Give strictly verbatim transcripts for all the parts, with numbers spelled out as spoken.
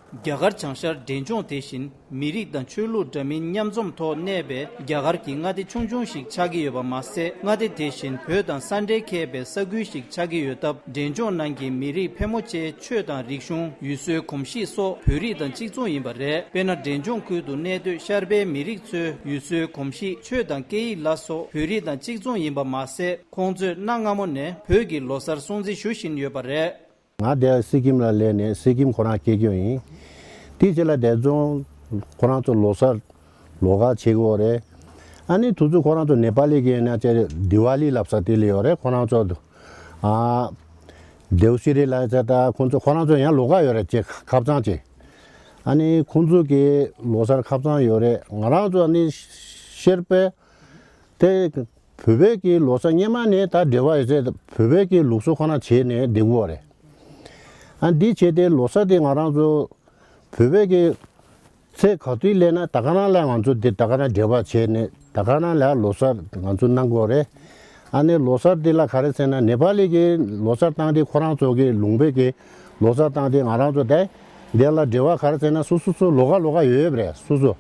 རྒྱ་གར་བྱང་ཤར་འབྲས་ལྗོངས་དེ་བཞིན་མི་རིགས་དང་ཆོས་ལུགས་འདྲ་མིན་མཉམ་འཛོམས་ཐོག་གནས་པའི་རྒྱ་གར་གྱི་མངའ་སྡེ་ཆུང་ཆུང་ཞིག་ཆགས་ཀྱི་ཡོད་པ་མ་ཟད། མངའ་སྡེ་དེ་བཞིན་བོད་དང་ས་འབྲེལ་ཁེལ་པའི་ས་ཁུལ་ཞིག་ཆགས་ཀྱི་ཡོད་སྟབས། འབྲས་ལྗོངས་ནང་གི་མི་རིགས་ཕལ་མོ་ཆེའི་ཆོས་དང་རིག་གཞུང་། ཡུལ་སྲོལ་གོམས་གཤིས་སོགས་བོད་རིགས་དང་གཅིག་མཚུངས་ཡིན་པ་རེད། དཔེར་ན། འབྲས་ལྗོངས་ཁུལ་དུ་གནས་སྡོད་ཤར་པའི་མི་རིགས་ཚོའི་ཡུལ་སྲོལ་གོམས་གཤིས། ཆོས་དང་སྐད་ཡིག་ལ་སོགས་བོད་རིགས་དང་གཅིག་མཚུངས་ཡིན་པ་མ་ཟད། ཁོང་ཚོས་གནའ་སྔ་མོ་ནས་བོད་ཀྱི་ལོ་གསར་སྲུང་བརྩི་ཞུ་བཞིན་ཡོད་པ་རེད། ང་དེ་སི་ཀིམ་ལ་སླེབས་ནས་སི་ཀིམ་ཁོ་རང་སྐྱེས་རྒྱུ་ཡིན། དེའི་རྗེས་ལ་འབྲས་ལྗོངས་ཁོ་རང་ཚོ་ལོ་གསར་ལོ་ག་བྱེད་ཀྱི་ཡོད་རེད། ཨ་ནི་དུས་ཚོད་ཁོ་རང་ཚོ་ནེ་པ་ལི་གི་ཡིན་ན་ཅེ་དི་ཝ་ལི་ལབ་ས་དེ་ལ་ཡོད་རེད། ཁོ་རང་ཚོ་ཨ་དེའུ་ཤི་རི་ལ་ཅེ་ད་ཁོང་ཚོ་ཁོ་རང་ཚོ་ཡང་ལོ་ག་ཡོད་རེད། ཅེ་ཁ་བྱང་ཅེ་ཨ་ནི་ཁོང་ཚོ་གི་ལོ་གསར་ཁ་བྱང་ཡོད་རེད། ང་རང་ཚོ་ཨ་ནི་ཤེར་པས་དེ། བོད་པའི་གི་ལོ་གསར་སྔོན་མ་ནས་ད་འབྲེལ་བ་ཡོད་ཚད་བོད་པའི་གི་ལུགས་སྲོལ་ཁོ་ན་བྱས་ནས་བསྡད་ཀྱི་ཡོད་རེད། ཨ་འདི་བྱས་ཏེ་ལོ་གསར་དེ་ང་རང་ཚོ་བོད་པའི་གི་ཚེས་ག་དུས་སླེབས་ན་ད་ག་རང་ལ་ང་ཚོ་འདི་ད་ག་རང་འབྲེལ་བ་བྱས་ནས་ད་ག་རང་ལ་ལོ་གསར་ང་ཚོ་གནང་གི་ཡོད་རེད། ཨ་ནི་ལོ་གསར་འདི་ལ་ག་རེ་ཟེར་ན་ནེ་པ་ལི་གི་ལོ་གསར་བཏང་དེ་ཁོ་རང་ཚོ་གི་ལུང་པའི་གི་ལོ་གསར་བཏང་དེ་ང་རང་ཚོ་དེ་འདི་ལ་འབྲེལ་བ་ག་རེ་ཟེར་ན་སོ་སོ་སོ་ལོ་ག་ལོ་ག་ཡོད་ཡོད་རེད་སོ་སོ།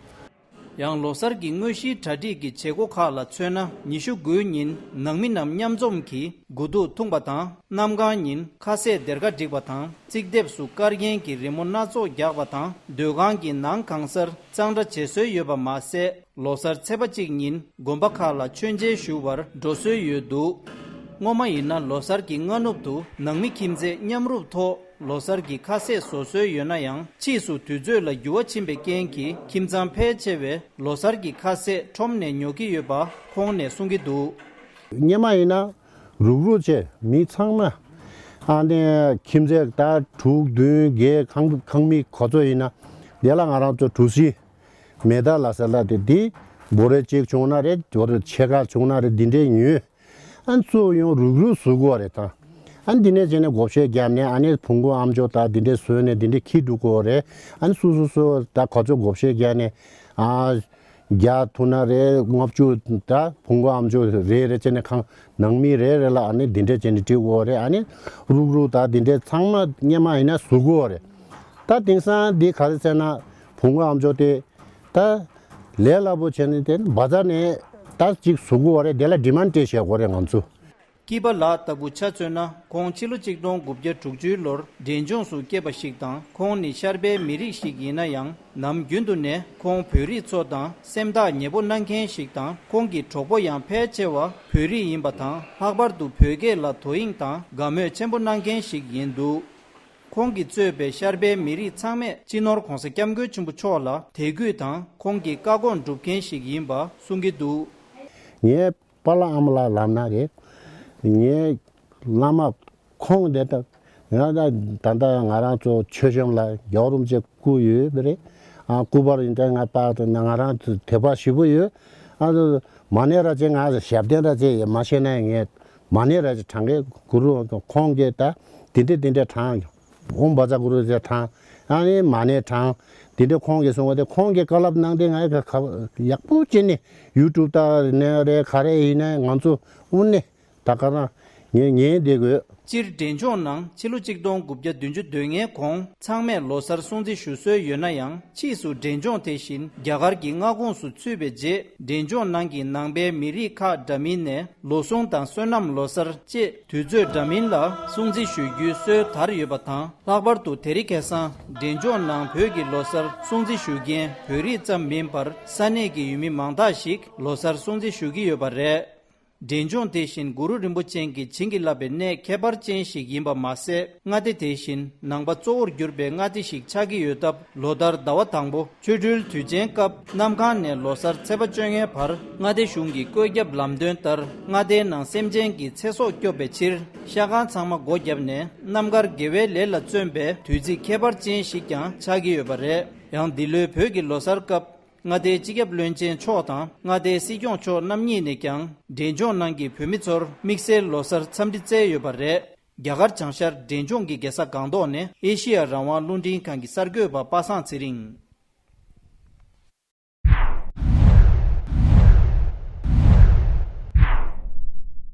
ཡང་ལོ་གསར་གྱི་དངོས་གཞིའི་གྲ་སྒྲིག་གི་བྱེད་སྒོ་ཁག་ལ་མཚོན་ན། ཉི་ཤུ་དགུའི་ཉིན་ནང་མི་རྣམས་མཉམ་འཛོམས་ཀྱིས་དགུ་ཐུག་འཐུང་བ་དང་། གནམ་གང་ཉིན་ཁ་ཟས་སྡེར་ཁ་བསྒྲིགས་པ་དང་། རྩིག་ལྡེབས་སུ་དཀར་རྒྱན་གྱི་རི་མོ་སྣ་ཚོགས་རྒྱག་པ་དང་། སྡོད་ཁང་གི་ནང་གང་སར་གཙང་སྦྲ་བྱེད་སྲོལ་ཡོད་པ་མ་ཟད། ལོ་གསར་ཚེས་པ་གཅིག་ཉིན་དགོན་པ་ཁག་ལ་མཆོད་མཇལ་ཞུ་བར་འགྲོ་སྲོལ་ཡོད་འདུག་སྔོན་མ་ཡིན་ན་ལོ་གསར་གྱི་སྔ་ནུབ་ཏུ་ནང་མི་ཁྱིམ་མཚེས་མཉམ་རུབ་ཐོག་ལོ་གསར་གྱི་ཁ་ཟས་བཟོ་སྲོལ་ཡོད་ན་ཡང་། ཕྱིས་སུ་དུས་ཚོད་ལ་འགྱུར་བ་ཕྱིན་པའི་རྐྱེན་གྱིས་ཁྱིམ་ཚང་ཕལ་ཆེ་བས་ལོ་གསར་གྱི་ཁ་ཟས་ཁྲོམ་ནས་ཉོ་གི་ཡོད་པ་ཁོང་ནས་གསུང་གི་འདུག་སྔོན་མ་ཡིན་ན་རུག་རུག་བྱས་མི་ཚང་མ་ཨ་ནི་ཁྱིམ་མཚེས་ད་དྲུག་བདུན་བརྒྱད་ཁང་ཁང་མིག་གོ་ཚོད་ཡིན་ན་དེ་ལ་ང་རང་ཚོ་གྲུ་བཞི་མེ་ད་ལ་ས་ལ་དེ་དེ་བོ་རེ་གཅིག་བྱུང་ན་རེད། བོ་རེ་ཕྱེད་ཀ་བྱུང་ན་རེད། འདི་འདྲས་ཉོས། ཨ་ནི་གཙོ་བོ་ཡང་རུག་རུག་བཟོ་དགོས་རེད་ད། ཨ་ནི་འདི་ནས་བྱས་ནས་བགོ་བཤའ་བརྒྱབ་ནས་ཨ་ནི་བོང་གུ་ཨམ་ཅོག་ད་འདི་འདྲས་བཟོས་ནས་འདི་འདྲས་འཁྱེར་འགྲོ་དགོས་རེད། ཨ་ནི་སོ་སོ་སོ་ད་ག་ཚོད་བགོ་བཤའ་བརྒྱབ་ནས་ཨ་བརྒྱ་ཐུག་ན་རེད། ལྔ་བཅུ་ད་བོང་གུ་ཨམ་ཅོག་རེ་རེ་བྱས་ནས་ཁང་ནང་མི་རེ་རེ་ལ་ཨ་ནི་འདི་འདྲས་བྱས་ནས་སྤྲད་དགོས་རེད། ཨ་ནི་རུག་རུག་ད་འདི་འདྲས་ཚང་མ་སྔོན་མ་ཡིན་ན་བཟོ་དགོས་རེད། ད་དེང་སང་འདི་ག་རེ་ཟེར་ན་བོང་གུ་ཨམ་ཅོག་དེ། ད་ལས་སླ་པོ་བྱས་ནས་དེ་བ་ཛར་ནས་ད་ཅིག་བཟོ་དགོས་རེད། དེ་ལ་ཌི་མན་ཌི་སྤྲད་བཞག་དགོས་རེད་ང་ཚོ། སྐྱིད་པ་ལགས་ལྟ་བུ་ཆ་མཚོན་ན། ཁོང་ཕྱི་ལོ་གཅིག་སྟོང་དགུ་བརྒྱ་དྲུག་ཅུའི་ལོར་འབྲས་ལྗོངས་སུ་སྐྱེས་པ་ཞིག་དང་། ཁོང་ནི་ཤར་པའི་མི་རིགས་ཤིག་ཡིན་ན་ཡང་། ནམ་རྒྱུན་དུ་ནས་ཁོང་བོད་རིགས་ཚོ་དང་སེམས་ཐག་ཉེ་པོ་གནང་མཁན་ཞིག་དང་། ཁོང་གི་གྲོགས་པོ་ཡང་ཕལ་ཆེ་བ་བོད་རིགས་ཡིན་པ་དང་། ལྷག་པར་དུ་བོད་སྐད་ལ་དོ་དབྱིངས་དང་དགའ་མོས་ཆེན་པོ་གནང་མཁན་ཞིག་ཡིན་འདུག་ཁོང་གིས་གཙོས་པའི་ཤར་པའི་མི་རིགས་ཚང་མས་སྤྱི་ནོར་༧གོང་ས་༧སྐྱབས་མགོན་ཆེན་པོ་མཆོག་ལ་དད་གུས་དང་ཁོང་གི་བཀའ་དགོངས་སྒྲུབ་མཁན་ཞིག་ཡིན་པ་གསུང་གི་འདུག་ངའི་པཱ་ལགས་ཨ་མ་ལགས་ལབ་ན་རེད། ངའི་བླ་མ་ཁོང་དེ་ལྟ་ང་ད་ད་ལྟ་ང་རང་ཚོ་མཆོད་བཤམས་ལ་རྒྱལ་བ་རིན་པོ་ཆེ་སྐུ་ཡོད་པ་རེད། ཨ་སྐུ་པར་ཡིན་ད་ང་པཱ་དང་ང་རང་ཚོ་དད་པ་ཞེ་པོ་ཡོད། ཨ་མ་ཎི་ར་ཅེ་ང་ཞབས་བརྟན་ར་ཅེ་ཡེ་མ་ཤེས་ན་ངས། མ་ཎི་ར་ཅེ་བགྲང་གི་གུ་རུ་ཁོང་གིས་ད་དེ་འདྲས་དེ་འདྲས་བགྲང་། ཨོཾ་བཛྲ་གུ་རུ་ཟེར་བགྲང་། ཨ་ནི་མ་ཎི་བགྲང་། དེ་འདྲས་ཁོང་གིས་གསུང་བ་དེ་ཁོང་གིས་བཀའ་སློབ་གནང་དེ་ང་ཡག་པོ་བྱས་ནས་ཡུ་ཊུབ་ལྟ་ནས་རེད་ག་རེ་ཡིན་ན་ང་ཚོ་དངོས་གནས་ད་ག་རང་ཉན་ཉན་བསྡད་དགོས། སྤྱིར་འབྲས་ལྗོངས་ནང་ཕྱི་ལོ་གཅིག་སྟོང་དགུ་བརྒྱ་བདུན་ཅུ་དོན་ལྔའི་གོང་ཚང་མས་ལོ་གསར་སྲུང་བརྩི་ཞུ་སྲོལ་ཡོད་ན་ཡང་། ཕྱིས་སུ་འབྲས་ལྗོངས་དེ་བཞིན་རྒྱ་གར་གྱི་མངའ་ཁོངས་སུ་ཚུད་པའི་རྗེས། འབྲས་ལྗོངས་ནང་གི་ནང་པའི་མི་རིགས་ཁག་འདྲ་མིན་ནས་ལོ་གསུམ་དང་བསོད་ནམས་ལོ་གསར་བཅས་དུས་ཚོད་འདྲ་མིན་ལ་སྲུང་བརྩི་ཞུ་རྒྱུའི་སྲོལ་དར་ཡོད་པ་དང་། ལྷག་པར་དུ་དེ་རིང་ཁ་སང་འབྲས་ལྗོངས་ནང་བོད་ཀྱི་ལོ་གསར་སྲུང་བརྩི་ཞུ་མཁན་བོད་རིགས་ཙམ་མིན་པར་ས་གནས་ཀྱི་ཡུལ་མི་མང་དག་ཞིག་ལོ་གསར་སྲུང་བརྩི་ཞུ་གི་ཡོད་པ་རེད། འབྲས་ལྗོངས་དེ་བཞིན་གུ་རུ་རིན་པོ་ཆེ་གིས་བྱིན་གྱིས་བརླབས་པའི་གནས་ཁྱད་པར་ཅན་ཞིག་ཡིན་པ་མ་ཟད། མངའ་སྡེ་དེ་བཞིན་ནང་པ་གཙོ་བོར་གྱུར་པའི་མངའ་སྡེ་ཞིག་ཆགས་ཀྱི་ཡོད་སྟབས། ལོ་ལྟར་ཟླ་བ་དང་པོ་ཆོ་འཕྲུལ་དུས་ཆེན་སྐབས་གནམ་གང་ནས་ལོ་གསར་ཚེས་པ་བཅོ་ལྔའི་བར་མངའ་སྡེ་གཞུང་གི་བཀོད་ཁྱབ་ལམ་སྟོན་ལྟར་མངའ་སྡེའི་ནང་སེམས་ཅན་གྱི་ཚེ་སྲོག་སྐྱོབ་པའི་ཕྱིར་ཤ་ཁང་ཚང་མ་སྒོ་བརྒྱབ་ནས་རྣམ་དཀར་དགེ་བའི་ལས་ལ་བརྩོན་པའི་དུས་ཚིགས་ཁྱད་པར་ཅན་ཞིག་ཀྱང་ཆགས་ཀྱི་ཡོད་པ་རེད། ཡང་འདི་ལོའི་བོད་ཀྱི་ལོ་གསར་སྐབས། མངའ་སྡེའི་སྤྱི་ཁྱབ་བློན་ཆེན་མཆོག་དང་མངའ་སྡེའི་སྲིད་སྐྱོང་མཆོག་རྣམ་གཉིས་ནས་ཀྱང་འབྲས་ལྗོངས་ནང་གི་བོད་མི་ཚོར་དམིགས་བསལ་ལོ་གསར་འཚམས་འདྲི་བསྩལ་ཡོད་པ་རེད། རྒྱ་གར་བྱང་ཤར་འབྲས་ལྗོངས་ཀྱི་རྒྱལ་ས་སྒང་ཏོག་ནས་ཨེ་ཤི་ཡ་རང་དབང་རླུང་འཕྲིན་ཁང་གི་གསར་འགོད་པ་པ་སངས་ཚེ་རིང་།